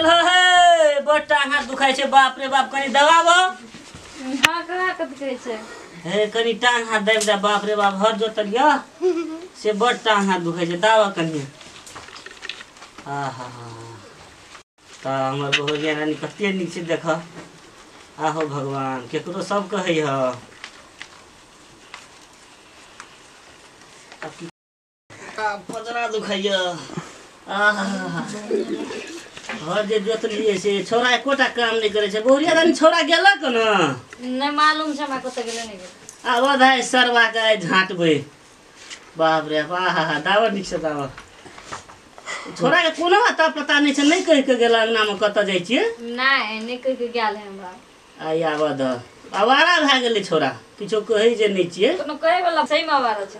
हे बड़ टांग हाथ दुखाइ छै बाप रे बाप कनी दबाब। हां कहाँ कथि कहै छै? हे कनी टांग हाथ दाबि दे बाप रे बाप हर जोतल यऽ से बड़ टांग हाथ दुखाइ छै दाबऽ कनी। हा हा हा तऽ हमर बहुरिया रानी कते नीक छै देखऽ। आहो भगवान केकरो सब कहै ह पजरा दुखाइया। आहा हर जे जोतलियै से छौड़ा एकोटा काम नहि करै छै। बहुरिया रानी छौड़ा गेलक ने? नहि मालूम छै हमरा कतऽ गेलै नहि गेलै। आब दाइ सरवा के आइ झाँटबै बाप रे बाप। आहा दाबऽ नीक से दाबऽ। छोड़ा के कोनो अता पता नहि छै नहि कहि के गेल अंगना मे कतऽ जाइ छियै? नहि नहि कहि के गेल है हमरा। आइ आबऽ दऽ आवारा भए गेलै छौड़ा किछो कहै जे नहि छियै। कोनो कहै वाला सही मे आवारा छै।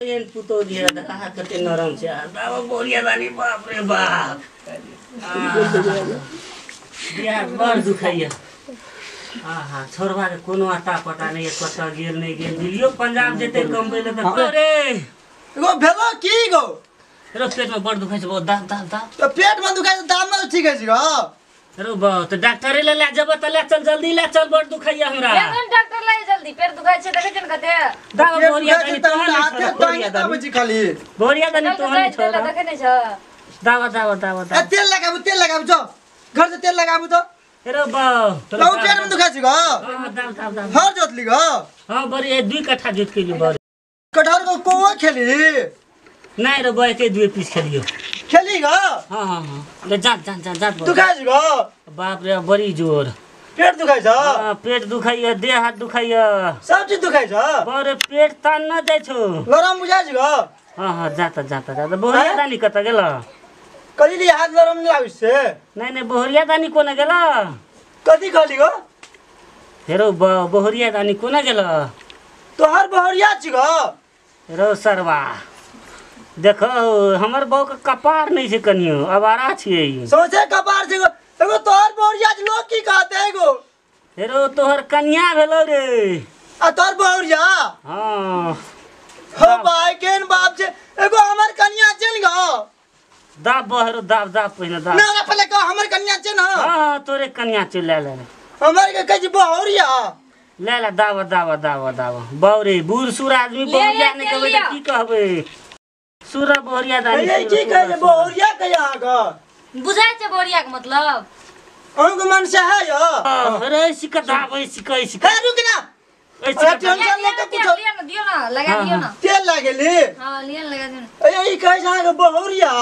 एहन पुतोह दिया अहाँ कते नरम छै। दाबऽ बहुरिया रानी बाप रे बाप बिहार बड़ दुखाइया। आहा छोड़बा के कोनो अता पता नहि कतऽ गेल नहि गेल। दिल्लियो पंजाब जेतै कमबै लए तऽ रे एगो भेलो की गो? रो पेट में बड़ दुखाइ छै बहुत दाब दाब दाब। तो पेट में दुखाइ छै दाब में ठीक है छी गो? रो बा तो डॉक्टरे ले ले जेबो त ले चल जल्दी ले चल बड़ दुखाइया हमरा। ले डॉक्टर ले जल्दी पेट दुखाइ छै देखै छै ने कते। दाब बहुरिया रानी तोहर हाथे टांगे दाबै छी खाली। बहुरिया रानी तोहर नहीं छोड़ देखै नै छ। दाब दाब दाब ए तेल लगाबू जाओ घर से तेल लगाबू तो। रो बा तो पेट में दुखाइ छै गो? हां दाब दाब दाब। हर जोतली गो? हां बड़ी ए 2 कट्ठा जोत के लिए बड़ी। कटहर को कोवा खेली? नहीं रे बॉय के 2 पीस खेलियो। खेली गो? हां हां हां ले जा जा जा जा। दुखाइ छै गो? बाप रे बड़ी जोर पेट दुखाइ छ? हां पेट दुखाइया देह हाथ दुखाइया सब चीज दुखाइ छ। बड़े पेट तान न जाइ छौ। लरम बुझाइ छ गो? हां हां जाता जाता जाता। बहुरिया दानी कत गेल? कहिली हाथ लरम नै लागै छै। नहीं नहीं बहुरिया दानी कोना गेल? कथि कहली गो? हेरो बहुरिया दानी कोना गेल? तोहर बहुरिया छी गो? रो सरवा देखो हमर बहू के कपार नहीं छै कनियो आवारा छियै। सोचे कपार छै गो एगो तोहर बहुरिया छै लोग की कहते एगो? हेरो तोहर कनिया भेलो रे। आ तोहर बहुरिया? हां हो भाई केन बाप छै एगो हमर कनिया छै ने गो? दाब बहरो दाब दाब पहिने दाब। ना ना पहिले कह हमर कनिया छै न? हां तोरे कनिया छै ले ले। हमर के कहै छै बहुरिया। ले ले दाब दाब दाब दाब। बौरे बूढ़ सूर आदमी बहुरिया नहीं कहबै त की कहबै? सूरा बहुरिया दानी की कहै छै बहुरिया कहिया अहाँके? बुझाइ छै बहुरिया के मतलब? अहाँके मन से है यो? अरे सिका दाबै सिका सिका। हे रुक ना टेंशन लेके कुछ लिया ना दियो ना लगा दियो ना। तेल लागेली? हां लिया लगा दियो ना। ए ई कहै छै अहाँके बहुरिया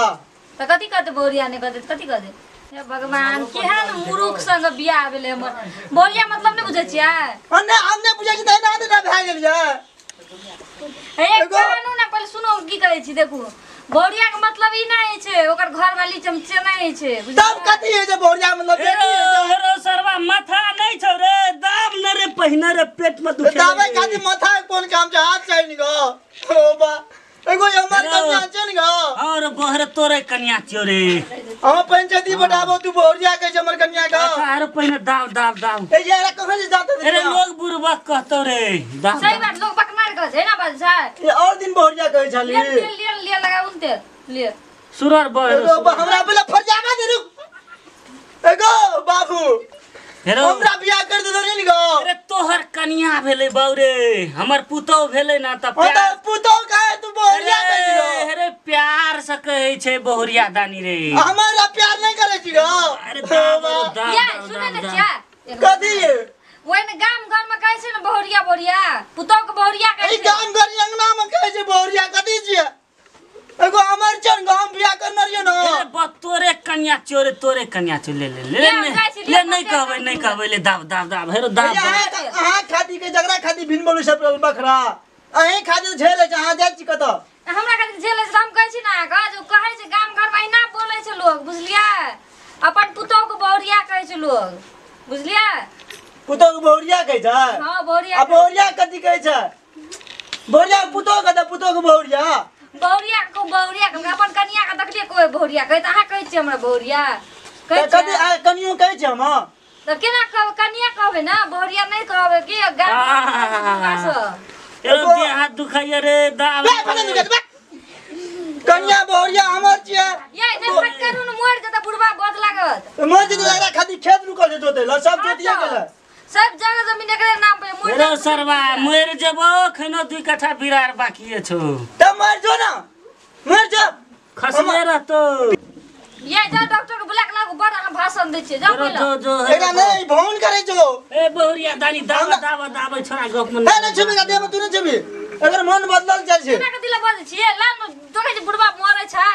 त कथि कहते बहुरिया नै कहते कथि कहते? हे भगवान केहन मूर्ख संग बियाह भेलै हमर। बहुरिया मतलब नै बुझै छियै? नै हम नै बुझै छी त एना एना भए गेल यै। हे कानू ना पहिले सुनो की कहै छी देखू। बहुरिया के मतलब ई नै छै ओकर घरवाली चमचे नै छै। तब कथि है जे बहुरिया मतलब बेटी है? हेरो सरवा माथा नै छौ रे दाब न रे पहिने रे पेट में दुखे। दाबै खातिर माथा कोन काम छै हाथ छै नि गो। ओ बा एगो हमर कन्या छै नि गो। और बहर तोरे कन्या छियो रे। हम पंचायती बैठाबो तू बहुरिया कहै छै हमर कन्या के। अच्छा अरे पहिने दाब दाब दाब। ए यार कहाँ से जाते अरे लोग बुरबक कहतो रे। सही बात लोग बकमार कहै छै ना बात छै। ए और दिन बहुरिया कहै छली। ले ले ले लगाउ न तेल ले। सुरर बहर हमरा पहिले फरजामा दे रुक। एगो बाबू हेरो हमरा बियाह कर दे रे नि गो। अरे तोहर कन्या भेलै बाउरे हमर पुतोह भेलै ना त प्यार। पुतोह काहे तू बहुरिया कहै छी? अरे प्यार से कहै छै बहुरिया दानी रे। हमरा प्यार नै करै छी गो। अरे दाब दाब या सुनै नै छियै कथि? ओइ में गाम घर में कहै छै ने बहुरिया बहुरिया पुतोह के बहुरिया कहै छै। ई गाम घर अंगना में कहै छै बहुरिया कथि छियै? एगो हमर छन गाम बियाह करने रहियो न। अरे बा तोरे कन्या चोरे तोरे कन्या चो ले ले ले ले नहीं कहबै नहीं कहबै ले दाब दाब दाब हेरो दाब। अहाँ खाती के झगड़ा खाती भिन बोलू सब बखरा अहीं खाती झेले छै अहाँ जाइ छी कतऽ? हमरा खाती झेले छै हम कहै छी ना अहाँके जो कहै छै गाम घर में अहिना बोलै छै लोग बुझलियै? अपन पुतोह के बहुरिया कहै छै लोग बुझलियै? पुतोह के बहुरिया कहै छै? हां बहुरिया। आ बहुरिया कथि कहै छै? बहुरिया पुतोह के पुतोह के बहुरिया। बहुरिया को बहुरिया के अपन कनिया के देखलियै कोई बहुरिया कहै त अहाँ कहै छियै हमरा बहुरिया कहै छै? कथि कनियो कहै छै हम? त केना कहबै कनिया कहबै ना बहुरिया नै कहबै की गाम एगो देह हाथ दुखाइया रे दाब। कनिया बहुरिया हमर छियै। ये नै फट करू न। रो सरवा मर जेबो खनो 2 कट्ठा बिरार बाकी छौ त मर जो ना मर जो खसले रहतो ये जा डॉक्टर के बुला के लागू बड़ अहाँ भाषण दै छियै जाओ पहिला जो जो एकरा नै भौन करे जो ए बहुरिया दानी दावा दावा दाबै छोरा गप में नै छेबी दे तू नै छेबी एकर मन बदलल जाइ छै केना के दिला बजै छियै लाल देखै छै बुढ़बा मरै छै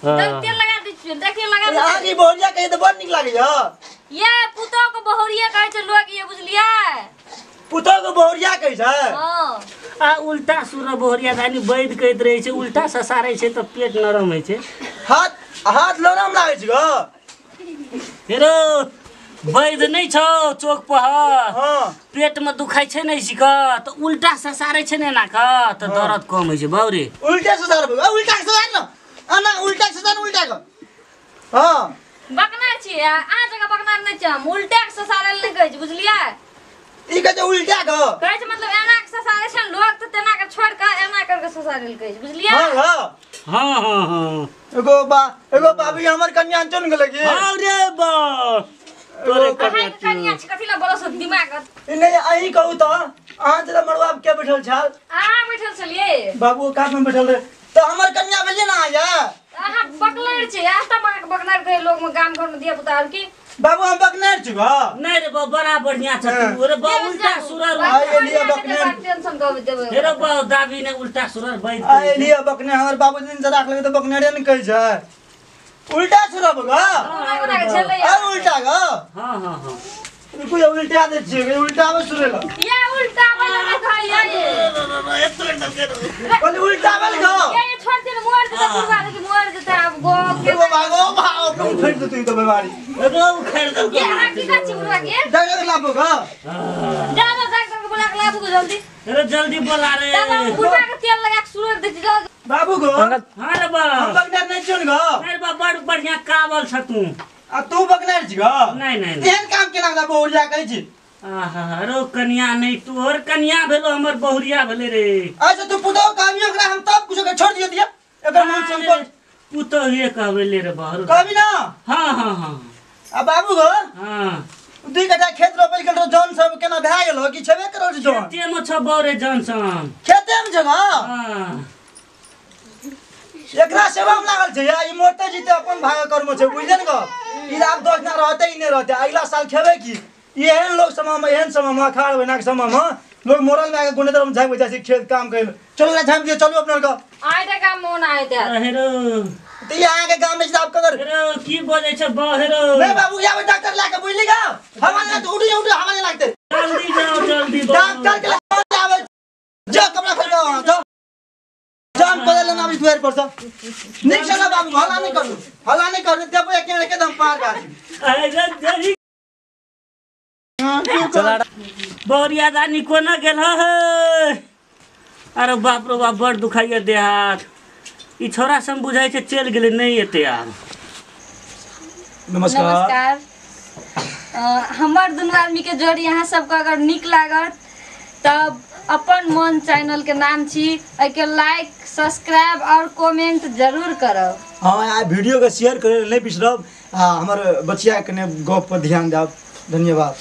तेल लगा दै छियै देखिए लगा दै अहाँ के बहुरिया कहे त बड़ नीक लागै छ ये पुतोह के बहुरिया कहै छै लोग ये बुझलियै पुतोह के बहुरिया कहै छै हां आ उल्टा सुर बहुरिया दानी वैद कहैत रहै छै उल्टा ससारै छै त पेट नरम होइ छै हाथ हाथ नरम लागै छै गो हेरो वैद नै छौ चौक पर हां पेट में दुखाइ छै नै सिक त उल्टा ससारै छै ने एना क त दर्द कम होइ छै बाउरे उल्टा ससार उल्टा ससार न अना उल्टा ससार उल्टा क हां बकना छी आ जगह बकना नै छै हम उल्टा के ससारै नै कहै छै बुझलियै ई कहै छै उल्टा क कहै छै मतलब एना के ससारै छै लोग त तेना के छोड़ के एना कर के ससारै ल कहै छै बुझलियै हां हां हां हां हां एगो बा एगो बाबी हमर कन्या चुन गेलै की हां रे बा तोरे कन्या छै कथि ल बोलो सो दिमाग नै अही कहू त अहाँ जरा मड़ुआ के बैठल छल अहाँ बैठल छलियै बाबू कात में बैठल रहे त हमर कन्या भेलियै ना आया अहाँ बकलर छी आज त अहाँ बकलर के लोग में गाम घर में दिया पुता की बाबू हम बकनर छी गो नै रे बा बड़ा बढ़िया छ तू रे बा उल्टा सुरर आइ लिया बकनर टेंशन कब देबै रे बा दाबी ने उल्टा सुरर बैठ आइ लिया बकने हमर बाबू दिन से राख लगे त बकनरे ने कहै छै उल्टा सुरब गो आ उल्टा गो हां हां हां रुकू ये उल्टा दे छी उल्टा में सुरेला ये उल्टा वाला न खाई ये बोल उल्टा वाला गो ये छोड़ दे मोर देता बुढ़वा के मोर देता अब गो के एगो भागो भागो तुम फेर दे तू तो बीमारी एगो उखाड़ दे ये अहाँ की करै छी बुढ़वा के डॉक्टर लाबो गो जा जा डॉक्टर के बुला के लाबो गो जल्दी अरे जल्दी बोला रे तब बुढ़वा के तेल लगा के सुरर दे छी बाबू गो हां रे बा हम बकनर नै छन गो रे बा बड़ बढ़िया कावल छ तू आ तू बकनर छी गो नहीं नहीं एहन काम केना दा बहुरिया कहै छी आहा रो कन्या नहीं तू और कन्या भेलो हमर बहुरिया भेले रे अच्छा तू पुतोह कहबी ओकरा हम तब कुछ के छोड़ दियो दिया एकर मन संकोच पुतोह ये कहबे रे बहर कहबी ना हां हां हां आ बाबू गो हां 2 कट्ठा खेत रोपल गेल जौन सब केना भए गेल हो कि छेबे करल छै जौन खेते में छ बौरे जौन सन खेते में छ गो हां एकरा सेवा में लागल छै या ई मोरते जीते अपन भाग कर्म छै बुझले ने गो ई आब दोष ना रहते ई नै रहते अगला साल खेबे की एहन लोग समय में एहन समय में अखाड़ महीना के समय में लोग मोरल में आके गुने तरफ झाँक जाइ छै खेत काम करे चलू ना झाँक दियो चलू अपना के आइ त काम मोन आइ त हेरो त ई अहाँ के गाम में आब ककर हेरो की बजै छै बहेरो नहीं बाबू आबे डॉक्टर ला के बुझली गा हवा ना उठ उठ हवा नहीं लागते जल्दी जाओ जल्दी डॉक्टर के ला आबे जो कपड़ा खोल के जाओ जान बदल लेना अभी दुआर पर सब निक से ना बाबू हल्ला नहीं करू हल्ला नहीं करू देबो एक एकदम पार गाछ अरे जल्दी चला बहुरिया दानी कोना गेल हे अरे बाप रे बाप बड़ दुखाइया देह हाथ ई छोरा सब बुझाइ छै चलि गेलै नहि एतै आब। नमस्कार नमस्कार। हमर दुनू आदमी के जोड़ी अहाँ सबके अगर नीक लागत तब अपन मन चैनल के नाम छी एहिके लाइक सब्सक्राइब और कमेंट जरूर करब। हाँ आ वीडियो के शेयर करे नहीं बिसरब आ हमर बचिया के गप पर ध्यान देब। धन्यवाद।